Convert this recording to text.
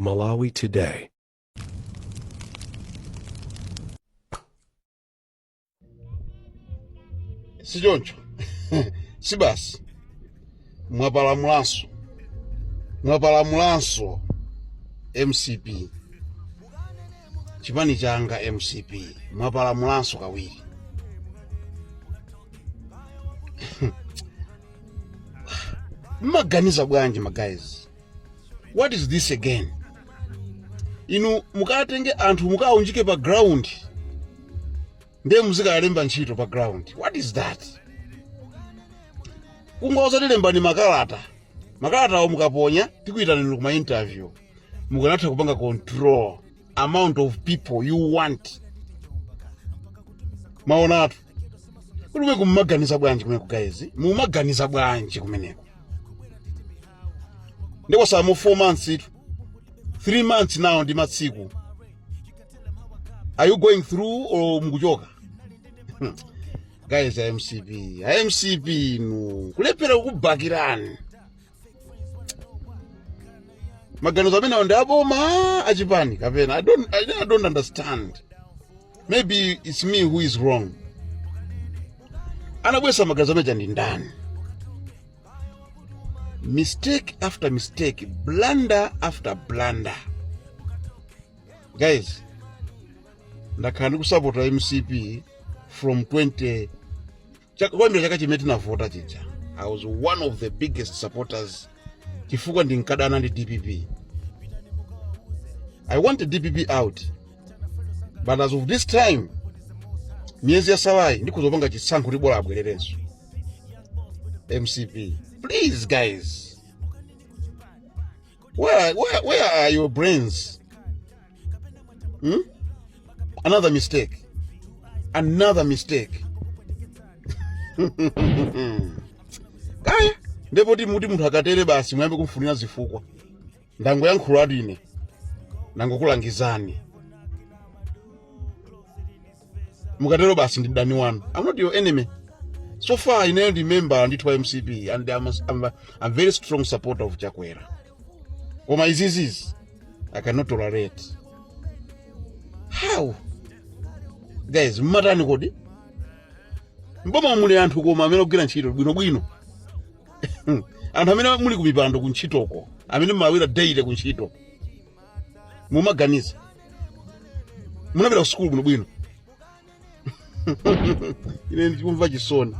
Malawi Today. Si choncho? Si basi, mwapalamulanso, mwapalamulanso MCP, chipani changa MCP, mwapalamulanso kawiri. Mmaganiza bwanji, ma guys? What is this again? Inu mukatenge anthu, mukaunjike pa ground, ndiye muzikalemba ntchito pa ground. What is that? Kungowauza, "Tilembani makalata, makalata awo mukaponya tikuyitanani kuma interview." Mukanatha kupanga control amount of people you want. Maonatu kuti kumeneko mumaganiza bwanji kumeneko, guys? Mumaganiza bwanji kumeneko? Ndikosamo 4 months itu, 3 months now ndi matsiku. Are you going through or mukuchoka? Guys, MCP, MCP, inu kulephera kukubakirani. Maganizo amenewo ndi aboma achipani kapena? I don't understand. Maybe it's me who is wrong. Anabwesa maganizo ameneja ndi ndani? Mistake after mistake, blunder after blunder. Guys, ndakhala ndikusapota MCP from 20 kuyambira chaka chimene tinavota chija. I was one of the biggest supporters chifukwa ndinkadana ndi DPP. I wanted DPP out, but as of this time, miyezi yasalayi, ndikuzopanga chisankho kuti bola abwererenso MCP. Please, guys, where are your brains, Another mistake, another mistake. Kaya ndipo ti muti munthu akatere basi muyambe kumfunira zifukwa. Ndangoyankhulatu ine, ndangokulangizani. Mukatero basi ndi mdani wanu. I'm not your enemy. So far ineyo ndi member ndithu wa MCP and I'm very strong supporter of Chakwera, koma izizizi I cannot tolerate. How, guys? Mmatani kodi? Mboma muli anthu koma amene ogwira ntchito bwinobwino, anthu amene muli kumipando kuntchitoko, amene mumawira daily kuntchito, mumaganiza? Munapita ku sukulu bwinobwino? Ine ndikumva chisoni.